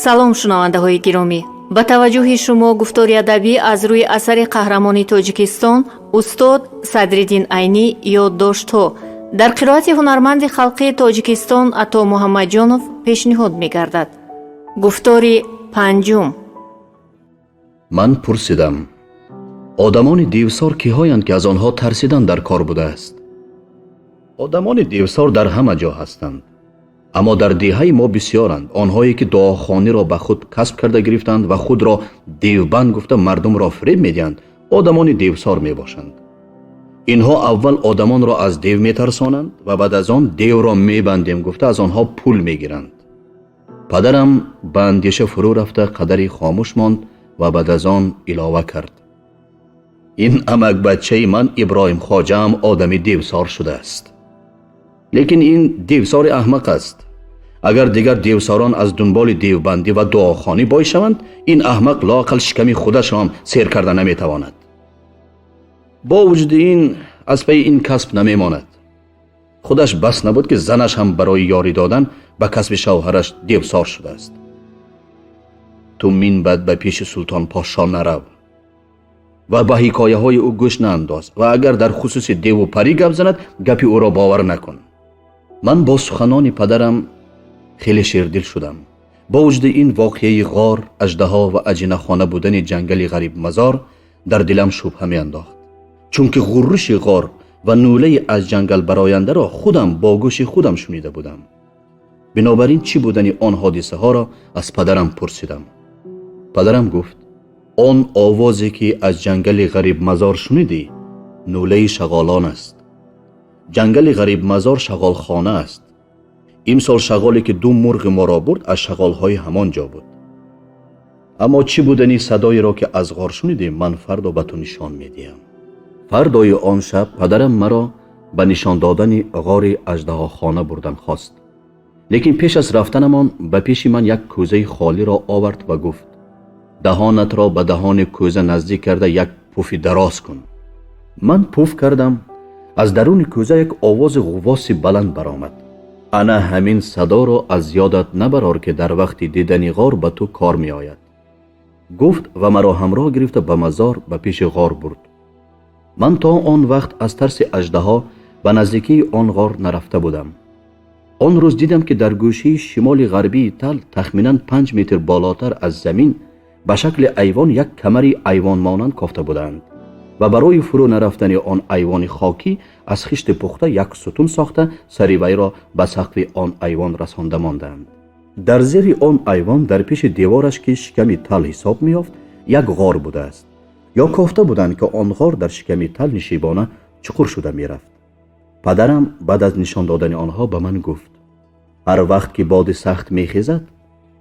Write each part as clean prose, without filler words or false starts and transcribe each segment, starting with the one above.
Салом, шунавандаҳои гиромӣ! Ба таваҷҷӯҳи шумо гуфтори адабӣ аз рӯи асари қаҳрамони Тоҷикистон, устод Садриддин Айнӣ «Ёддоштҳо» дар қироати ҳунарманди халқии Тоҷикистон Ато Муҳаммадҷонов пешниҳод мегардад. Гуфтори панҷум. Ман пурсидам: одамони девсор киҳоянд, ки аз онҳо тарсидан дар кор будааст? Одамони девсор дар ҳама ҷо ҳастанд, аммо дар деҳаи мо бисьёранд онҳое, ки дуохониро ба худ касб карда гирифтанд ва худро девбанд гуфта мардумро фиреб медиҳанд, одамони девсор мебошанд. Инҳо аввал одамонро аз дев метарсонанд ва баъд аз он девро мебандем гуфта аз онҳо пул мегиранд. Падарам ба андеша фурӯ рафта, қадаре хомӯш монд ва баъд аз он илова кард: ин амакбачаи ман Иброҳим Хоҷаам одами девсор шудааст, лекин ин девсори аҳмақ аст. Агар дигар девсорон аз дунболи девбандӣ ва дуохонӣ бой шаванд, ин аҳмақ лоақал шиками худашро ҳам сер карда наметавонад. Бо вуҷуди ин аз пайи ин касб намемонад. Худаш бас набуд, ки занаш ҳам барои ёрӣ додан ба касби шавҳараш девсор шудааст. Ту минбаъд ба пеши Султон Подшо нарав ва ба ҳикояҳои ӯ гӯш наандоз ва агар дар хусуси деву парӣ гап занад, гапи ӯро бовар накун. Ман бо суханони падарам хеле шердил шудам. Бо вуҷуди ин, воқеаи ғор, аждаҳо ва аҷинахона будани ҷангали Ғарибмазор дар дилам шубҳа меандохт, чунки ғурруши ғор ва нӯлаи аз ҷангал барояндаро худам бо гӯши худам шунида будам. Бинобар ин чӣ будани он ҳодисаҳоро аз падарам пурсидам. Падарам гуфт: он овозе, ки аз ҷангали Ғарибмазор шунидӣ, нӯлаи шағолон аст. Ҷангали Ғарибмазор шағолхона аст. Имсол шағоле, ки ду мурғи моро бурд, аз шағолҳои ҳамон ҷо буд. Аммо чӣ будани садоеро, ки аз ғор шунидем, ман фардо ба ту нишон медиҳам. Фардои он шаб падарам маро ба нишон додани ғори аждаҳохона бурдан хост, лекин пеш аз рафтанамон ба пеши ман як кӯзаи холиро овард ва гуфт: даҳонатро ба даҳони кӯза наздик карда, як пуфи дароз кун. Ман пуф кардам. Аз даруни кӯза як овози ғуввоси баланд баромад. Ана ҳамин садоро аз ёдат набарор, ки дар вақти дидани ғор ба ту кор меояд, гуфт ва маро ҳамроҳ гирифта, ба мазор, ба пеши ғор бурд. Ман то он вақт аз тарси аждаҳо ба наздикии он ғор нарафта будам. Он рӯз дидам, ки дар гӯшаи шимоли ғарбии тал, тахминан 5 метр болотар аз замин, ба шакли айвон як камари айвонмонанд кофта буданд ва барои фурӯ нарафтани он айвони хокӣ аз хишти пухта як сутун сохта, сари вайро ба сақфи он айвон расонда монданд. Дар зери он айвон, дар пеши девораш, ки шиками тал ҳисоб меёфт, як ғор будааст ё кофта буданд, ки он ғор дар шиками тал нишибона чуқур шуда мерафт. Падарам баъд аз нишон додани онҳо ба ман гуфт: ҳар вақт ки боди сахт мехезад,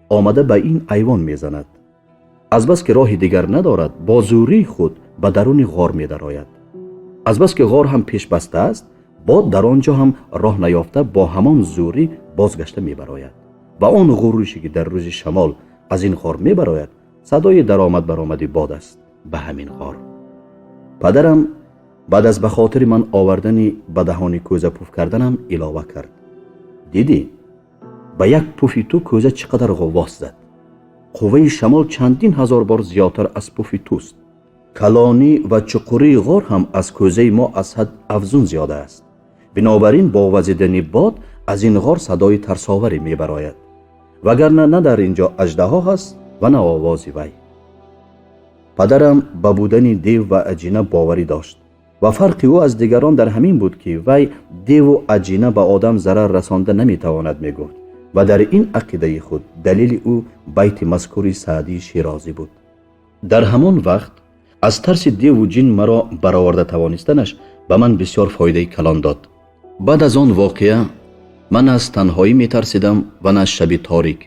омада ба ин айвон мезанад. Азбаски роҳи дигар надорад, бо зӯрии худ ба даруни ғор медарояд. Азбаски ғор ҳам пешбаста аст, бод дар он ҷо ҳам роҳ наёфта, бо ҳамон зӯрӣ бозгашта мебарояд ва он ғурруше, ки дар рӯзи шамол аз ин ғор мебарояд, садои даромад баромади бод аст ба ҳамин ғор. Падарам баъд аз ба хотири ман овардани ба даҳони кӯза пуф карданам илова кард: дидӣ, ба як пуфи ту кӯза чӣ қадар ғуввос зад? Қувваи шамол чандин ҳазор бор зиёдтар аз пуфи туст. Калонӣ ва чуқурии ғор ҳам аз кӯзаи мо аз ҳад афзун зиёда аст. Бинобар ин бо вазидани бод аз ин ғор садои тарсоваре мебарояд, вагарна на дар ин ҷо аждаҳо ҳаст ва на овози вай. Падарам ба будани дев ва аҷина боварӣ дошт ва фарқи ӯ аз дигарон дар ҳамин буд, ки вай деву аҷина ба одам зарар расонда наметавонад мегуфт ва дар ин ақидаи худ далели ӯ байти мазкури Саъдии Шерозӣ буд. Дар ҳамон вақт аз тарси деву ҷин маро бароварда тавонистанаш ба ман бисёр фоидаи калон дод. Баъд аз он воқеа ман аз танҳоӣ метарсидам ва на аз шаби торик.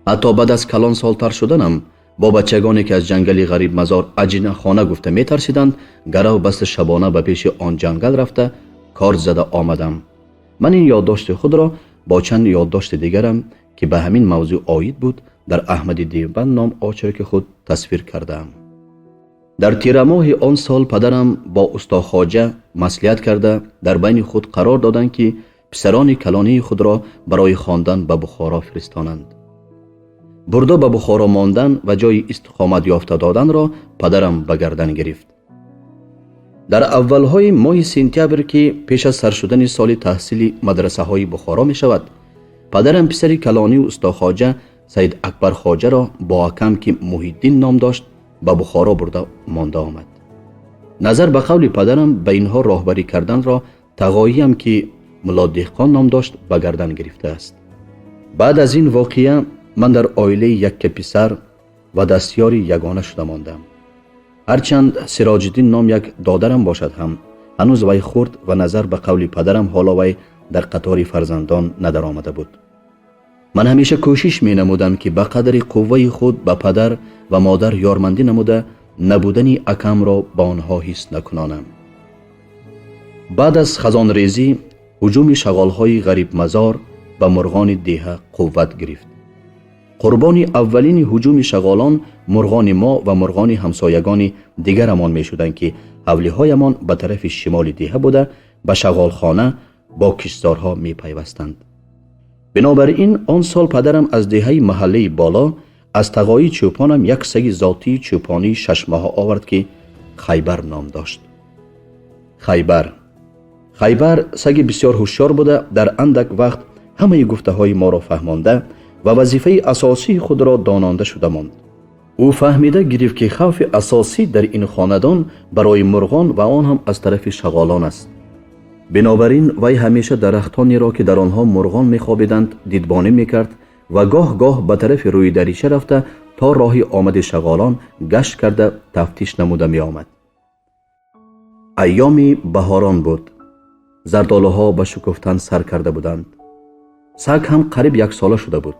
Ҳатто баъд аз калонсолтар шуданам бо бачагоне, ки аз ҷангали Ғарибмазор аҷинахона гуфта метарсиданд, гарав баста, шабона ба пеши он ҷангал рафта, кор зада омадам. Ман ин ёддошти худро бо чанд ёддошти дигарам, ки ба ҳамин мавзӯъ оид буд, дар «Аҳмади Девбанд» ном очерки худ тасвир кардаам. Дар тирамоҳи он сол падарам бо Устохоҷа маслиҳат карда, дар байни худ қарор доданд, ки писарони калонии худро барои хондан ба Бухоро фиристонанд. Бурда ба Бухоро мондан ва ҷойи истиқомат ёфта доданро падарам ба гардан гирифт. Дар аввалҳои моҳи сентябр, ки пеш аз сар шудани соли таҳсили мадрасаҳои Бухоро мешавад, падарам писари калонию устохоҷа Саид Акбар Хоҷаро бо акам, ки Муҳиддин ном дошт, ба Бухоро бурда монда омад. Назар ба қавли падарам, ба инҳо роҳбарӣ карданро тағоиям, ки Мулло Деҳқон ном дошт, ба гардан гирифтааст. Баъд аз ин воқеа ман дар оилаи якка писар ва дастёри ягона шуда мондам. Ҳарчанд Сироҷиддин ном як додарам бошад ҳам, ҳанӯз вай хурд ва назар ба қавли падарам ҳоло вай дар қатори фарзандон надаромада буд. Ман ҳамеша кӯшиш менамудам, ки ба қадри қувваи худ ба падар ва модар ёрмандӣ намуда, набудани акамро ба онҳо ҳис накунонам. Баъд аз хазонрезӣ ҳуҷуми шағолҳои ғарибмазор ба мурғони деҳа қувват гирифт. Қурбони аввалини ҳуҷуми шағолон мурғони мо ва мурғони ҳамсоягони дигарамон мешуданд, ки ҳавлиҳоямон ба тарафи шимоли деҳа буда, ба шағолхона бо киштзорҳо мепайвастанд. Бинобар ин он сол падарам аз деҳаи маҳаллаи боло аз тағои чӯпонам як саги зотии чӯпонии шашмоҳа овард, ки Хайбар ном дошт. Хайбар саги бисёр ҳушёр буда, дар андак вақт ҳамаи гуфтаҳои моро фаҳмонда ва вазифаи асосии худро дононда шуда монд. Ӯ фаҳмида гирифт, ки хавфи асосӣ дар ин хонадон барои мурғон ва он ҳам аз тарафи шағолон аст. Бинобар ин вай ҳамеша дарахтонеро, ки дар онҳо мурғон мехобиданд, дидбонӣ мекард ва гоҳ-гоҳ ба тарафи рӯи дарича рафта, то роҳи омади шағолон гашт карда, тафтиш намуда меомад. Айёми баҳорон буд. Зардолуҳо ба шукуфтан сар карда буданд. Саг ҳам қариб яксола шуда буд.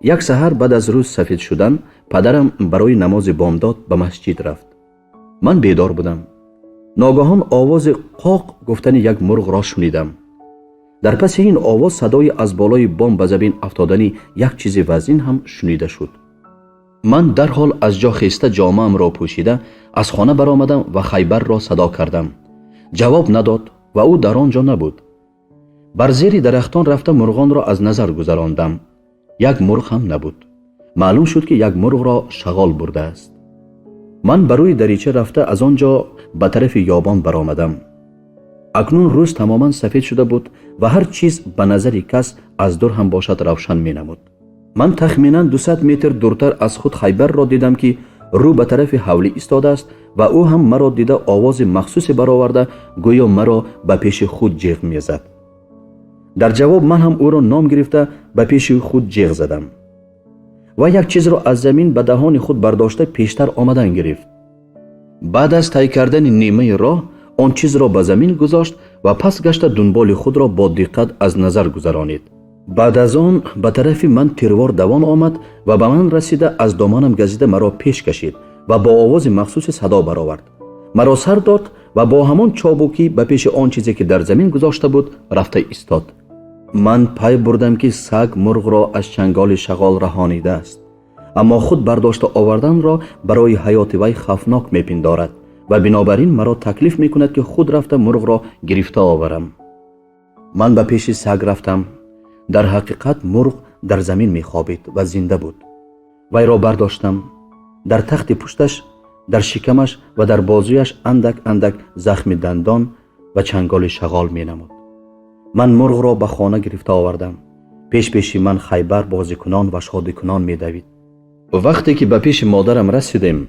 Як саҳар баъд аз рӯз сафед шудан падарам барои намози бомдод ба масҷид рафт. Ман бедор будам. Ногаҳон овози қоқ гуфтани як мурғро шунидам. Дар паси ин овоз садои аз болои бом ба замин афтодани як чизи вазнин ҳам шунида шуд. Ман дарҳол аз ҷо хеста, ҷомаамро пӯшида, аз хона баромадам ва Хайбарро садо кардам. Ҷавоб надод ва ӯ дар он ҷо набуд. Бар зери дарахтон рафта, мурғонро аз назар гузарондам. Як мурғ ҳам набуд. Маълум шуд, ки як мурғро шағол бурдааст. Ман ба рӯи дарича рафта, аз он ҷо ба тарафи ёбон баромадам. Акнун рӯз тамоман сафед шуда буд ва ҳар чиз ба назари кас аз дур ҳам бошад равшан менамуд. Ман тахминан 200 метр дуртар аз худ Хайбарро дидам, ки рӯ ба тарафи ҳавлӣ истодааст ва ӯ ҳам маро дида, овози махсусе бароварда, гӯё маро ба пеши худ ҷеғ мезад. Дар ҷавоб ман ҳам ӯро ном гирифта, ба пеши худ ҷеғ задам ва як чизро аз замин ба даҳони худ бардошта, пештар омадан гирифт. Баъд аз тай кардани нимаи роҳ он чизро ба замин гузошт ва пас гашта, дунболи худро бо диққат аз назар гузаронид. Баъд аз он ба тарафи ман тирвор давон омад ва ба ман расида, аз доманам газида, маро пеш кашид ва бо овози махсуси садо баровард. Маро сар дод ва бо ҳамон чобукӣ ба пеши он чизе, ки дар замин гузошта буд, рафта истод. Ман пай бурдам, ки саг мурғро аз чанголи шағол раҳонидааст, аммо худ бардошта оварданро барои ҳаёти вай хавфнок мепиндорад ва бинобар ин маро таклиф мекунад, ки худ рафта мурғро гирифта оварам. Ман ба пеши саг рафтам. Дар ҳақиқат мурғ дар замин мехобид ва зинда буд. Вайро бардоштам. Дар тахти пушташ, дар шикамаш ва дар бозуяш андак андак захми дандон ва чанголи шағол менамуд. Ман мурғро ба хона гирифта овардам. Пеш пеши ман Хайбар бозикунон ва шодикунон медавид. Вақте ки ба пеши модарам расидем,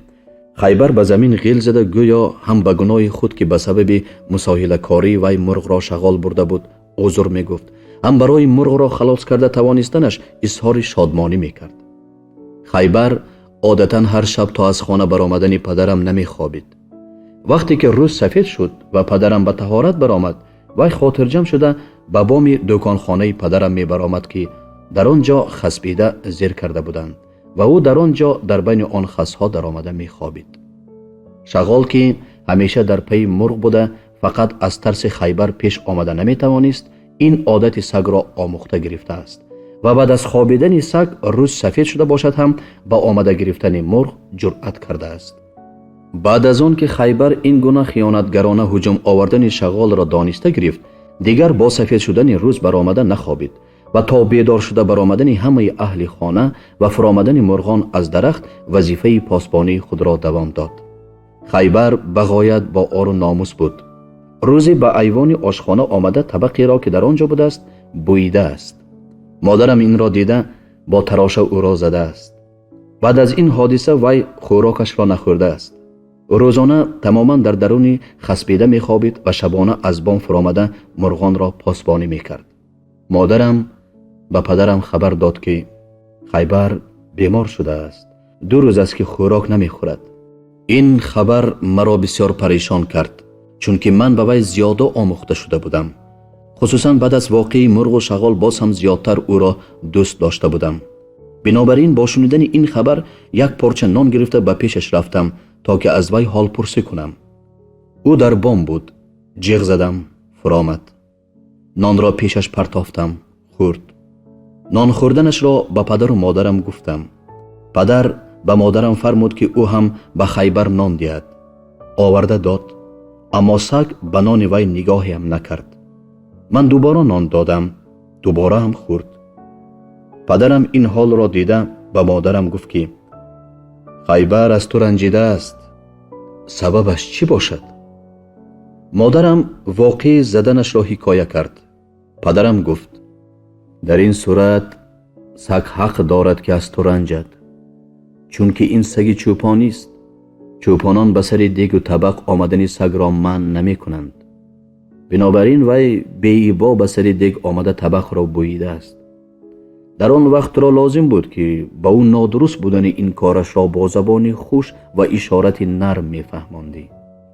Хайбар ба замин ғел зада, гӯё ҳам ба гуноҳи худ, ки ба сабаби мусоҳилакории вай мурғро шағол бурда буд, узр мегуфт, ҳам барои мурғро халос карда тавонистанаш изҳори шодмонӣ мекард. Хайбар одатан ҳар шаб то аз хона баромадани падарам намехобид. Вақте ки рӯз сафед шуд ва падарам ба таҳорат баромад, вай хотирҷамъ шуда ба боми дӯконхонаи падарам мебаромад, ки дар он ҷо хасбида зер карда буданд ва ӯ дар он ҷо дар байни он хасҳо даромада мехобид. Шағол, ки ҳамеша дар пайи мурғ буда, фақат аз тарси Хайбар пеш омада наметавонист, ин одати сагро омӯхта гирифтааст ва баъд аз хобидани саг рӯз сафед шуда бошад ҳам ба омада гирифтани мурғ ҷуръат кардааст. Баъд аз он ки Хайбар ин гуна хиёнатгарона ҳуҷум овардани шағолро дониста гирифт, дигар бо сафед шудани рӯз баромада нахобид. Ва то бедор шуда баромадани ҳамаи аҳли хона ва фуромадани мурғон аз дарахт вазифаи посбонии худро давом дод. Хайбар ба ғоят бо ору номус буд. Рӯзе ба айвони ошхона омада табақеро, ки дар он ҷо будааст, бӯидааст. Модарам инро дида бо тароша ӯро задааст. Баъд аз ин ҳодиса вай хӯрокашро нахӯрдааст. Рӯзона тамоман дар даруни хасбида мехобид ва шабона аз бом фуромада мурғонро посбонӣ мекард. Модарам ба падарам хабар дод, ки Хайбар бемор шудааст, 2 рӯз аст, ки хӯрок намехӯрад. Ин хабар маро бисёр парешон кард, чунки ман ба вай зиёда омӯхта шуда будам. Хусусан баъд аз воқеаи мурғу шағол боз ҳам зиёдтар ӯро дӯст дошта будам. Бинобар ин бо шунидани ин хабар як порча нон гирифта ба пешаш рафтам, то ки аз вай ҳолпурсӣ кунам. Ӯ дар бом буд. Ҷиғ задам, фуромад. Нонро пешаш партофтам, хӯрд. Нон хӯрданашро ба падару модарам гуфтам. Падар ба модарам фармуд, ки ӯ ҳам ба Хайбар нон диҳад. Оварда дод, аммо саг ба нони вай нигоҳеам накард. Ман дубора нон додам, дубора ҳам хӯрд. Падарам ин ҳолро дида ба модарам гуфт, ки Хайбар аз ту ранҷидааст. Сабабаш чӣ бошад? Модарам воқеи заданашро ҳикоя кард. Падарам гуфт: «Дар ин сурат саг ҳақ дорад, ки аз ту ранҷад, чунки ин саги чӯпонист. Чӯпонон ба сари дегу табақ омадани сагро манъ намекунанд. Бинобар ин вай беибо ба сари дег омада табақро бӯидааст. Дар он вақт туро лозим буд, ки ба ӯ нодуруст будани ин корашро бо забони хуш ва ишорати нарм мефаҳмондӣ.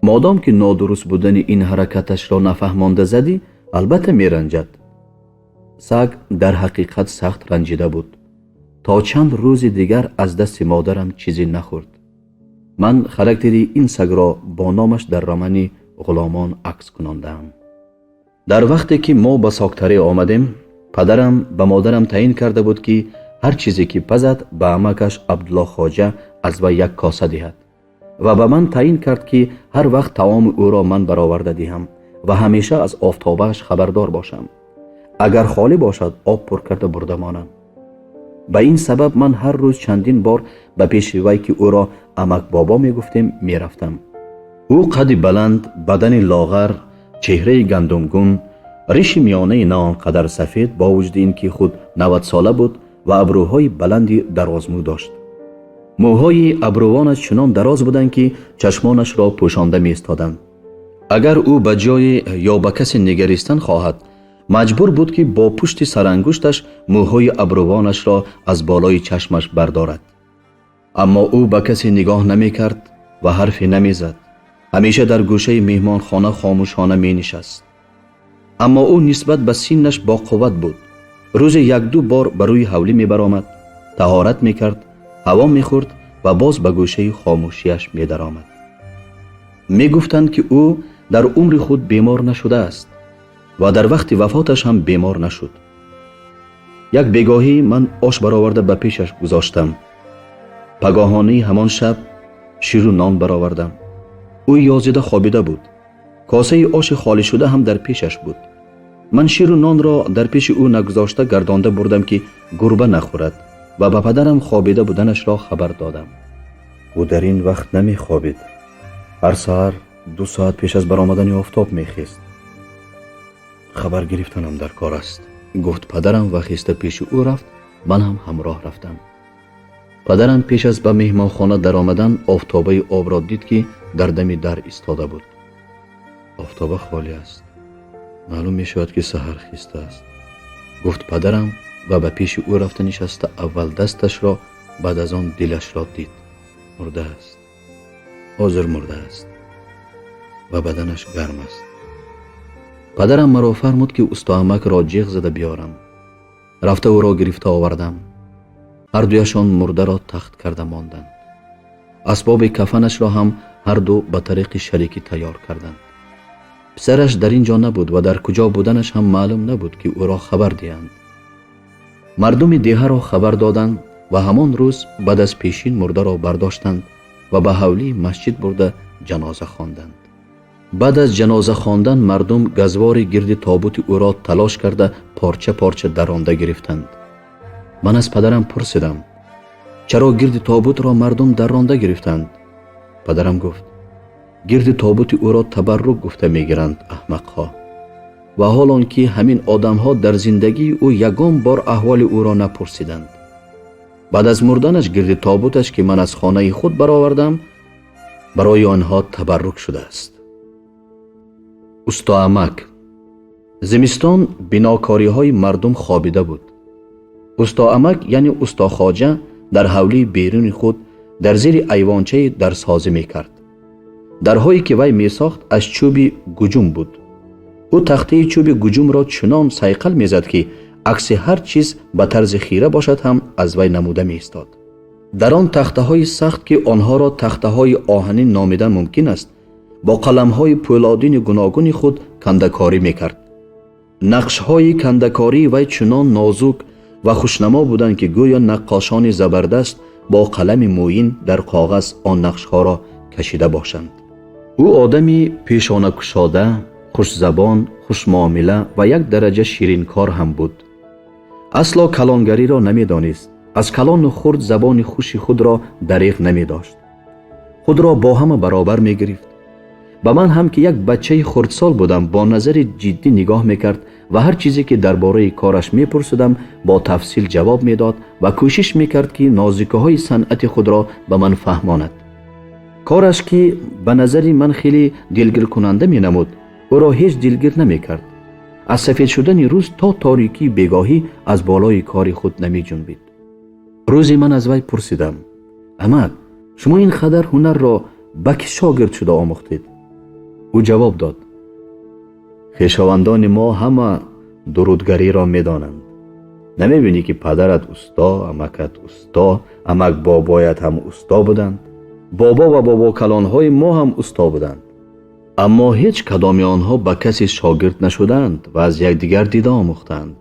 Модом ки нодуруст будани ин ҳаракаташро нафаҳмонда задӣ, албатта меранҷад». Саг дар ҳақиқат сахт ранҷида буд. То чанд рӯзи дигар аз дасти модарам чизе нахӯрд. Ман характери ин сагро бо номаш дар романи «Ғуломон» акс кунондаам. Дар вақте ки мо ба Соктаре омадем, падарам ба модарам таъин карда буд, ки ҳар чизе ки пазад, ба амакаш Абдулло Хоҷа аз вай як коса диҳад, ва ба ман таъин кард, ки ҳар вақт таоми ӯро ман бароварда диҳам ва ҳамеша аз офтобааш хабардор бошам. Агар холӣ бошад, об пур карда бурда монам. Ба ин сабаб ман ҳар рӯз чандин бор ба пеши вай, ки ӯро амакбобо мегуфтем, мерафтам. Ӯ қади баланд, бадани лоғар, чеҳраи гандумгун, риши миёнаи на он қадар сафед, бо вуҷуди ин ки худ 90сола буд, ва абрӯҳои баланди дарозмӯ дошт. Мӯҳои абрӯвонаш чунон дароз буданд, ки чашмонашро пӯшонда меистоданд. Агар ӯ ба ҷое ё ба касе нигаристан хоҳад, маҷбур буд, ки бо пушти сарангушташ мӯҳои абрӯвонашро аз болои чашмаш бардорад. Аммо ӯ ба касе нигоҳ намекард ва ҳарфе намезад. Ҳамеша дар гӯшаи меҳмонхона хомӯшона менишаст. Аммо ӯ нисбат ба синнаш боқувват буд. Рӯзе якду бор ба рӯи ҳавлӣ мебаромад, таҳорат мекард, ҳаво мехӯрд ва боз ба гӯшаи хомӯшиаш медаромад. Мегуфтанд, ки ӯ дар умри худ бемор нашудааст ва дар вақти вафоташ ҳам бемор нашуд. Як бегоҳӣ ман ош бароварда ба пешаш гузоштам. Пагоҳонаи ҳамон шаб ширу нон баровардам. Ӯ ёзида хобида буд. Косаи оши холишуда ҳам дар пешаш буд. Ман ширу нонро дар пеши ӯ нагузошта гардонда бурдам, ки гурба нахӯрад, ва ба падарам хобида буданашро хабар додам. Ӯ дар ин вақт намехобид. Ҳар саҳар 2 соат пеш аз баромадани офтоб мехест. «Хабар гирифтанам дар кор аст», гуфт падарам ва хеста пеши ӯ рафт. Ман ҳам ҳамроҳ рафтам. Падарам пеш аз ба меҳмонхона даромадан офтобаи обро дид, ки дар дами дар истода буд. «Офтоба холӣ аст, маълум мешавад, ки саҳар хистааст», гуфт падарам ва ба пеши ӯ рафта нишаста аввал дасташро, баъд аз он дилашро дид. «Мурдааст, ҳозир мурдааст ва баданаш гарм аст». Падарам маро фармуд, ки устоамакро ҷиғ зада биёрам. Рафта ӯро гирифта овардам. Ҳардуяшон мурдаро тахт карда монданд. Асбоби кафанашро ҳам ҳарду ба тариқи шарикӣ тайёр карданд. Писараш дар ин ҷо набуд ва дар куҷо буданаш ҳам маълум набуд, ки ӯро хабар диҳанд. Мардуми деҳаро хабар доданд ва ҳамон рӯз баъд аз пешин мурдаро бардоштанд ва ба ҳавлии масҷид бурда ҷаноза хонданд. Баъд аз ҷаноза хондан мардум газвори гирди тобути ӯро талош карда порча-порча даронда гирифтанд. Ман аз падарам пурсидам: чаро гирди тобутро мардум дарронда гирифтанд? Падарам гуфт: гирди тобути ӯро табаррук гуфта мегиранд, аҳмақҳо. Ва ҳол он ки ҳамин одамҳо дар зиндагии ӯ ягон бор аҳволи ӯро напурсиданд. Баъд аз мурданаш гирди тобуташ, ки ман аз хонаи худ баровардам, барои онҳо табаррук шудааст. Устоамак. Зимистон бинокориҳои мардум хобида буд. Устоамак, яъне устохоҷа, дар ҳавлии беруни худ дар зери айвончае дарсозӣ мекард. Дарҳое ки вай месохт, аз чӯби гуҷум буд. Ӯ тахтаи чӯби гуҷумро чунон сайқал мезад, ки акси ҳар чиз ба тарзи хира бошад ҳам аз вай намуда меистод. Дар он тахтаҳои сахт, ки онҳоро тахтаҳои оҳанин номидан мумкин аст, бо қаламҳои пӯлодини гуногуни худ кандакорӣ мекард. Нақшҳои кандакории вай чунон нозук ва хушнамо буданд, ки гӯё наққошони забардаст бо қалами мӯин дар коғаз он нақшҳоро кашида бошанд. Ӯ одами пешонакушода, хушзабон, хушмуомила ва як дараҷа ширинкор ҳам буд. Асло калонгариро намедонист, аз калону хурд забони хуши худро дариғ намедошт. Худро бо ҳама баробар мегирифт. Ба ман ҳам, ки як бачаи хурдсол будам, бо назари ҷиддӣ нигоҳ мекард ва ҳар чизе ки дар бораи кораш мепурсидам, бо тафсил ҷавоб медод ва кӯшиш мекард, ки нозикиҳои санъати худро ба ман фаҳмонад. Кораш, ки ба назари ман хеле дилгиркунанда менамуд, ӯро ҳеҷ дилгир намекард. Аз сафед шудани рӯз то торикии бегоҳӣ аз болои кори худ намеҷунбид. Рӯзе ман аз вай пурсидам: амак, шумо ин қадар ҳунарро ба кӣ шогирд шуда омӯхтед? Ӯ ҷавоб дод: хешовандони мо ҳама дурудгариро медонанд. Намебинӣ, ки падарат усто, амакат усто, амак бобоят ҳам усто буданд? Бобо ва бобокалонҳои мо ҳам усто буданд. Аммо ҳеҷ кадоми онҳо ба касе шогирд нашуданд ва аз якдигар дида омӯхтанд.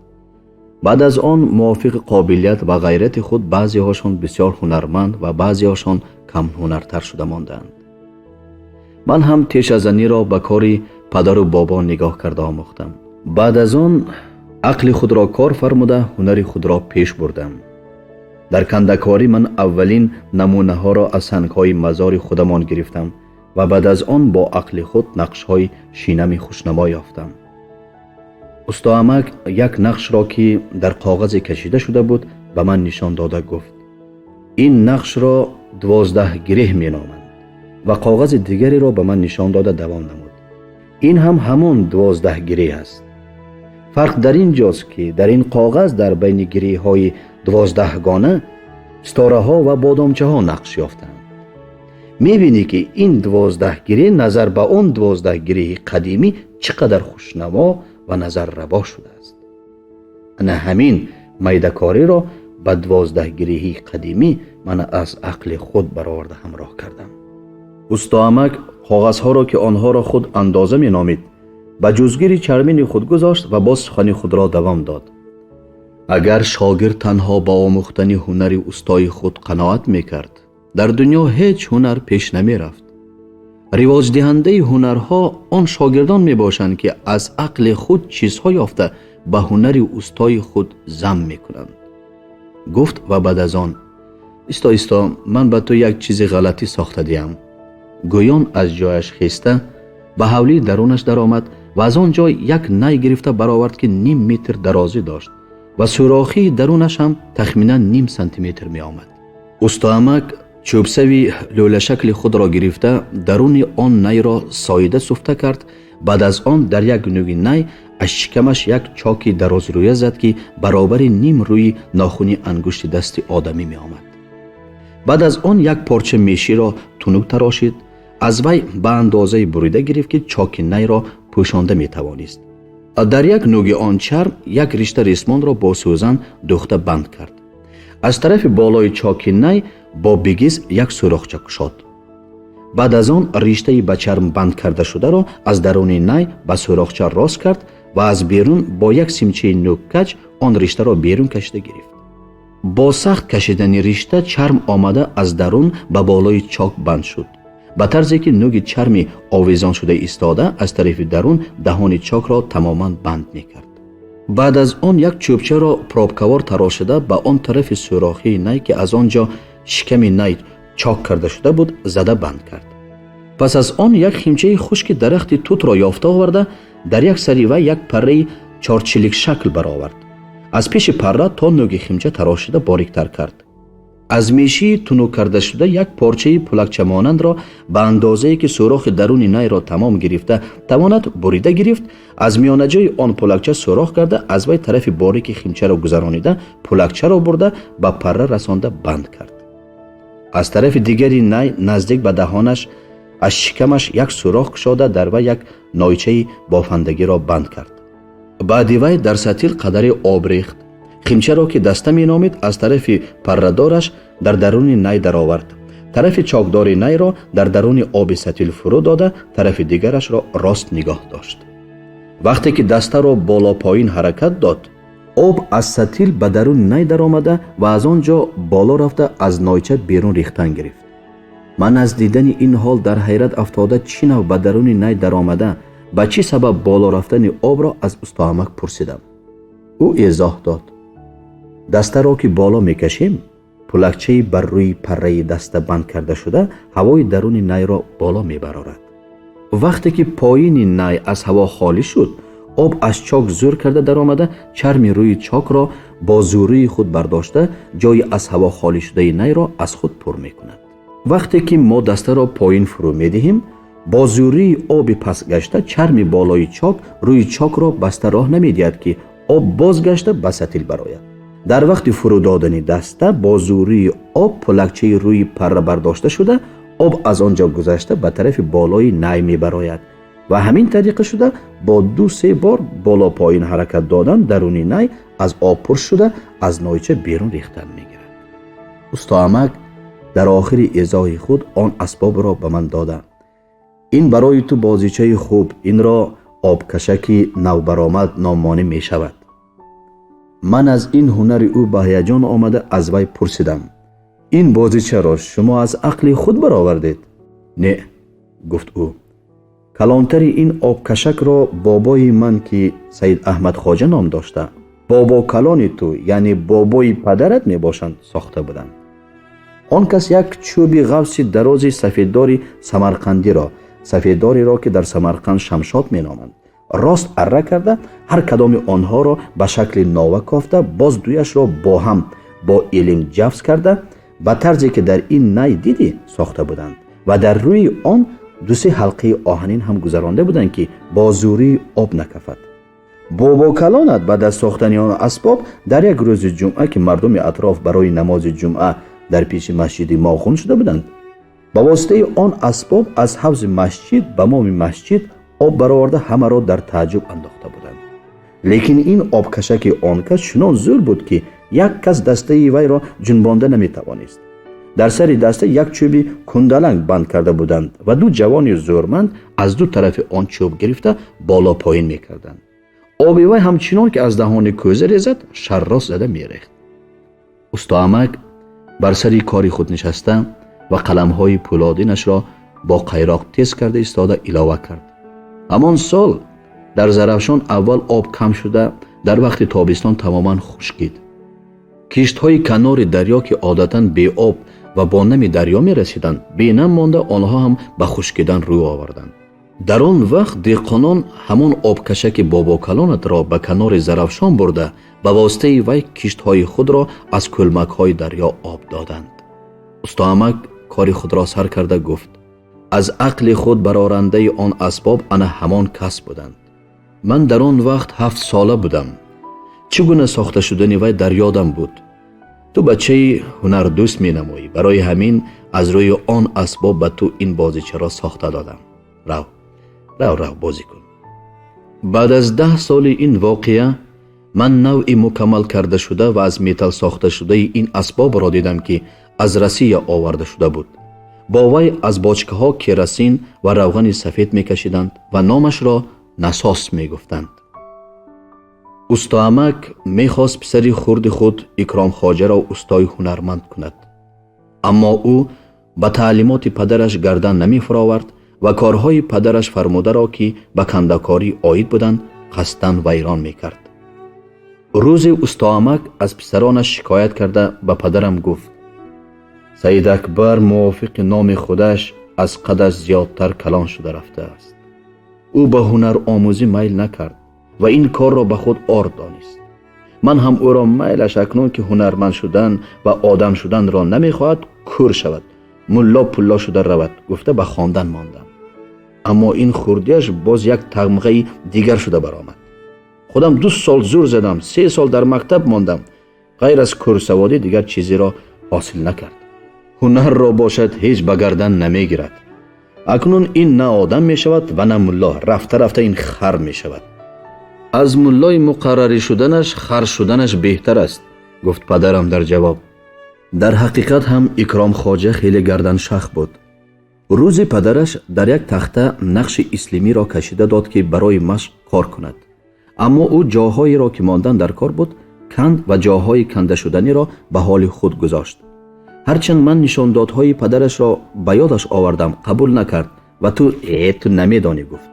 Баъд аз он мувофиқи қобилият ва ғайрати худ баъзеҳошон бисёр ҳунарманд ва баъзеҳошон камҳунартар шуда мондаанд. Ман ҳам тешазаниро ба кори падару бобо нигоҳ карда омӯхтам. Баъд аз он ақли худро кор фармуда, ҳунари худро пеш бурдам. Дар кандакорӣ ман аввалин намунаҳоро аз сангҳои мазори худамон гирифтам ва баъд аз он бо ақли худ нақшҳои шинами хушнамо ёфтам. Устоамак як нақшро, ки дар коғазе кашида шуда буд, ба ман нишон дода гуфт: ин нақшро 12 гиреҳ меноманд. Ва коғази дигареро ба ман нишон дода давом намуд: ин ҳам ҳамон 12 гиреҳ аст. Фарқ дар ин ҷост, ки дар ин коғаз дар байни гиреҳҳои 12гона ситораҳо ва бодомчаҳо нақш ёфтаанд. Мебинӣ, ки ин 12 гиреҳ назар ба он 12 гиреҳи қадимӣ чӣ қадар хушнамо ва назаррабо шудааст. Ана ҳамин майдакориро ба 12 гиреҳи қадимӣ ман аз ақли худ бароварда ҳамроҳ кардам. Устоамак коғазҳоро, ки онҳоро худ андоза меномид, ба ҷузгири чармини худ гузошт ва боз сухани худро давом дод. Агар шогирд танҳо ба омӯхтани ҳунари устои худ қаноат мекард, дар дунё ҳеҷ ҳунар пеш намерафт. Ривоҷдиҳандаи ҳунарҳо он шогирдон мебошанд, ки аз ақли худ чизҳо ёфта ба ҳунари устои худ зам мекунанд, гуфт ва баъд аз он: исто, исто, ман ба ту як чизи ғалатӣ сохта диҳам. Гӯён аз ҷояш хеста ба ҳавлии дарунаш даромад ва аз он ҷой як най гирифта баровард, ки ним метр дарозӣ дошт ва сӯрохии дарунаш ҳам тахминан ним сантиметр меомад. Устоамак чӯбсави лӯлашакли худро гирифта даруни он найро соида суфта кард. Баъд аз он дар як нуги най аз шикамаш як чоки дарозрӯя зад, ки баробари ним рӯи нохуни ангушти дасти одамӣ меомад. Баъд аз он як порча меширо тунук тарошид, аз вай ба андозаи бурида гирифт, ки чоки найро пӯшонда метавонист. Дар як нуги он чарм як ришта ресмонро бо сӯзан дӯхта банд кард. Аз тарафи болои чоки най бо бигиз як сӯрохча кушод. Баъд аз он риштаи ба чарм банд карда шударо аз даруни най ба сӯрохча рост кард ва аз берун бо як симчаи нӯккач он риштаро берун кашида гирифт. Бо сахт кашидани ришта чарм омада аз дарун ба болои чок банд шуд. Ба тарзе ки нӯги чарми овезоншуда истода аз тарафи дарун даҳони чокро тамоман банд мекард. Баъд аз он як чӯбчаро пробкавор тарошида ба он тарафи сӯрохии най, ки аз он ҷо шиками най чок карда шуда буд, зада банд кард. Пас аз он як химчаи хушки дарахти тутро ёфта оварда, дар як сари вай як парраи чорчиликшакл баровард. Аз пеши парра то нӯги химча тарошида бориктар кард. Аз мешии тунук кардашуда як порчаи пулакчамонандро ба андозае, ки сӯрохи даруни найро тамом гирифта тавонад, бурида гирифт. Аз миёнаҷои он пулакча сӯрох карда, аз вай тарафи борики химчаро гузаронида, пулакчаро бурда ба парра расонда банд кард. Аз тарафи дигари най наздик ба даҳонаш аз шикамаш як сӯрох кушода, дар вай як нойчаи бофандагиро банд кард. Баъди вай дар сатил қадаре об рехт. Химчаро, ки даста меномид, аз тарафи паррадораш дар даруни най даровард. Тарафи чокдори найро дар даруни оби сатил фурӯ дода, тарафи дигарашро рост нигоҳ дошт. Вақте ки дастаро боло-поин ҳаракат дод, об аз сатил ба даруни най даромада ва аз он ҷо боло рафта аз нойча берун рехтан гирифт. Ман аз дидани ин ҳол дар ҳайрат афтода, чӣ нав ба даруни най даромада, ба чӣ сабаб боло рафтани обро аз устоамак пурсидам. Ӯ эзоҳ дод: дастаро ки боло мекашем, пулакчаи бар рӯи парраи даста банд карда шуда ҳавои даруни найро боло мебарорад. Вақте ки поини най аз ҳаво холӣ шуд, об аз чок зӯр карда даромада, чарми рӯи чокро бо зӯрии худ бардошта, ҷои аз ҳаво холӣ шудаи найро аз худ пур мекунад. Вақте ки мо дастаро поин фурӯ медиҳем, бо зӯрии оби пастгашта чарми болои чок рӯи чокро баста роҳ намедиҳад, ки об бозгашта ба сатил барояд. Дар вақти фурӯ додани даста бо зӯрии об пулакчаи рӯи парра бардошта шуда, об аз он ҷо гузашта ба тарафи болои най мебарояд ва ҳамин тариқа шуда бо ду-се бор боло-поин ҳаракат додан даруни най аз об пур шуда аз нойча берун рехтан мегирад. Устоамак дар охири эзоҳи худ он асбобро ба ман дода: ин барои ту бозичаи хуб, инро обкашаки навбаромад номонӣ мешавад. Ман аз ин ҳунари ӯ ба ҳаяҷон омада аз вай пурсидам: ин бозичаро шумо аз ақли худ баровардед? Не, гуфт ӯ, калонтари ин обкашакро бобои ман, ки Саид Аҳмад Хоҷа ном дошта, бобокалони ту, яъне бобои падарат мебошанд, сохта буданд. Он кас як чӯби ғафси дарози сафеддори самарқандиро, сафеддориро ки дар Самарқанд шамшод меноманд, рост арра карда, ҳар кадоми онҳоро ба шакли нова кофта, боз дуяшро бо ҳам бо илим ҷафз карда, ба тарзе ки дар ин най дидӣ сохта буданд ва дар рӯи он ду-се ҳалқаи оҳанин ҳам гузаронда буданд, ки бо зӯрии об накафад. Бобокалонат баъд аз сохтани он асбоб дар як рӯзи ҷумъа, ки мардуми атроф барои намози ҷумъа дар пеши масҷиди мо хун шуда буданд, ба воситаи он асбоб аз ҳавзи масҷид ба моми масҷид об бароварда ҳамаро дар тааҷҷуб андохта буданд. Лекин ин обкашаки он кас чунон зӯр буд, ки як кас дастаи вайро ҷунбонда наметавонист. Дар сари даста як чӯби кундаланг банд карда буданд ва ду ҷавони зӯрманд аз ду тарафи он чӯб гирифта боло-поин мекарданд. Оби вай ҳамчунон ки аз даҳони кӯза резад, шаррос зада мерехт. Устоамак бар сари кори худ нишаста ва қаламҳои пӯлодинашро бо қайроқ тез карда истода илова кард: ҳамон сол дар Зарафшон аввал об кам шуда, дар вақти тобистон тамоман хушкид. Киштҳои канори дарё, ки одатан беоб ва бо нами дарё мерасиданд, бенам монда, онҳо ҳам ба хушкидан рӯ оварданд. Дар он вақт деҳқонон ҳамон обкашаки бобокалонатро ба канори Зарафшон бурда, ба воситаи вай киштҳои худро аз кӯлмакҳои дарё об доданд. Устоамак кори худро сар карда гуфт: аз ақли худ барорандаи он асбоб ана ҳамон кас буданд. Ман дар он вақт 7 сола будам. Чӣ гуна сохта шудани вай дар ёдам буд. Ту бачаи ҳунардӯст менамоӣ, барои ҳамин аз рӯи он асбоб ба ту ин бозичаро сохта додам. Рав, рав, рав, бозӣ кун. Баъд аз 10 соли ин воқеа ман навъи мукаммал карда шуда ва аз металл сохта шудаи ин асбобро дидам, ки аз Россия оварда шуда буд. Бо вай аз бочкаҳо керосин ва равғани сафед мекашиданд ва номашро насос мегуфтанд. Устоамак мехост писари хурди худ Икромхоҷаро устои ҳунарманд кунад, аммо ӯ Ба таълимоти падараш гардан намефуровард ва корҳои падараш фармударо, ки ба кандакорӣ оид буданд, қасдан вайрон мекард. Рӯзе устоамак аз писаронаш шикоят карда ба падарам гуфт: Саидакбар мувофиқи номи худаш аз қадаш зиёдтар калон шуда рафтааст. Ӯ ба ҳунаромӯзӣ майл накард ва ин корро ба худ ор донист. Ман ҳам ӯро майлаш акнун ки ҳунарманд шудан ва одам шуданро намехоҳад, кӯр шавад, мулло пулло шуда равад гуфта ба хондан мондам. Аммо ин хурдиаш боз як тамғаи дигар шуда баромад. Худам 2 сол зур задам, 3 сол дар мактаб мондам. Ғайр аз кӯрсаводӣ дигар чизеро ҳосил накард. Ҳунарро бошад ҳеҷ ба гардан намегирад. Акнун ин на одам мешавад ва на мулло, рафта рафта ин хар мешавад. Аз муллои муқаррарӣ шуданаш хар шуданаш беҳтар аст, гуфт падарам дар ҷавоб. Дар ҳақиқат ҳам Икром хоҷа хеле гарданшах буд. Рӯзе падараш дар як тахта нақши ислимиро кашида дод, ки барои машқ кор кунад. Аммо ӯ ҷоҳоеро, ки мондан дар кор буд, канд ва ҷоҳои кандашуданиро ба ҳоли худ гузошт. Ҳарчанд ман нишондодҳои падарашро ба ёдаш овардам, қабул накард ва ту намедонӣ гуфт.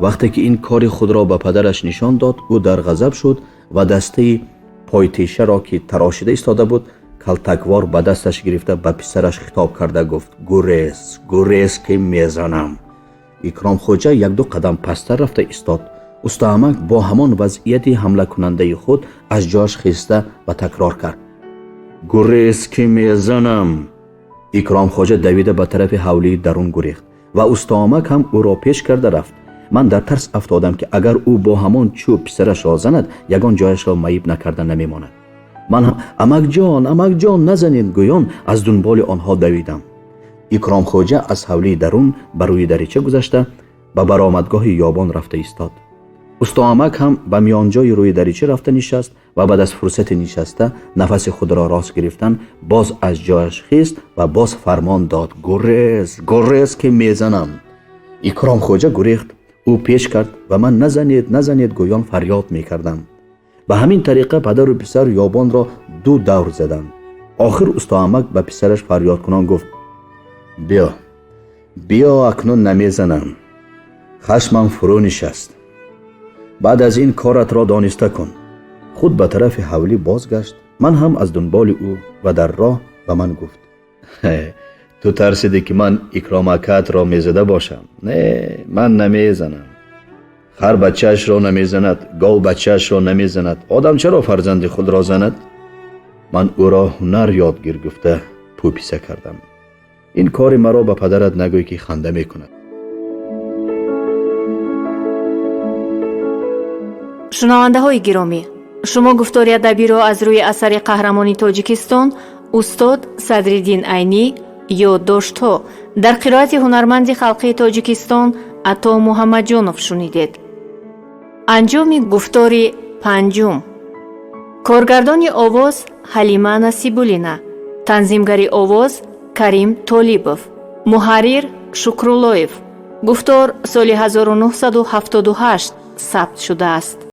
Вақте ки ин кори худро ба падараш нишон дод, ӯ дар ғазаб шуд ва дастаи пойтешаро, ки тарошида истода буд, калтаквор ба дасташ гирифта ба писараш хитоб карда гуфт: гурез, гурез, ки мезанам. Икром хоҷа 1-2 қадам пасттар рафта истод. Устоамак бо ҳамон вазъияти ҳамлакунандаи худ аз ҷояш хеста ва такрор кард: гурез, ки мезанам. Икром хоҷа давида ба тарафи ҳавлии дарун гурехт ва устоамак ҳам ӯро пеш карда рафт. Ман дар тарс афтодам, ки агар ӯ бо ҳамон чӯб писарашро занад, ягон ҷояшро маиб накарда намемонад. Ман ҳам амакҷон, амакҷон, назанед гӯён аз дунболи онҳо давидам. Икром хоҷа аз ҳавлии дарун ба рӯи дарича гузашта ба баромадгоҳи ёбон рафта истод. Устоамак ҳам ба миёнҷои рӯи дарича рафта нишаст ва баъд аз фурсати нишаста нафаси худро рост гирифтан боз аз ҷояш хист ва боз фармон дод: гурез, гурез, ки мезанам. Икром хоҷа гурехт, ӯ пеш кард ва ман назанед, назанед гӯён фарёд мекардам. Ба ҳамин тариқа падару писар ёбонро 2 давр заданд. Охир устоамак ба писараш фарёдкунон гуфт: биё, биё, акнун намезанам. Хашмам фурӯ нишаст. Баъд аз ин коратро дониста кун. Худ ба тарафи ҳавлӣ бозгашт. Ман ҳам аз дунболи ӯ ва дар роҳ ба ман гуфт: ту тарсидӣ, ки ман Икромакатро мезада бошам. Не, ман намезанам. Хар бачаашро намезанад, гов бачаашро намезанад. Одам чаро фарзанди худро занад? Ман ӯро ҳунар ёдгир гуфта пӯписа кардам. Ин кори маро ба падарат нагӯй, ки ханда мекунад. Шунавандаҳои гиромӣ, шумо гуфтори адабиро аз рӯи асари қаҳрамони Тоҷикистон устод Садриддин Айнӣ ёддоштҳо дар қироати ҳунарманди халқии Тоҷикистон Ато Муҳаммадҷонов шунидед. Анҷоми гуфтори панҷум. Коргардони овоз Ҳалима Насибуллина, танзимгари овоз Карим Толибов, муҳаррир Шукруллоев. Гуфтор соли 1978 сабт шудааст.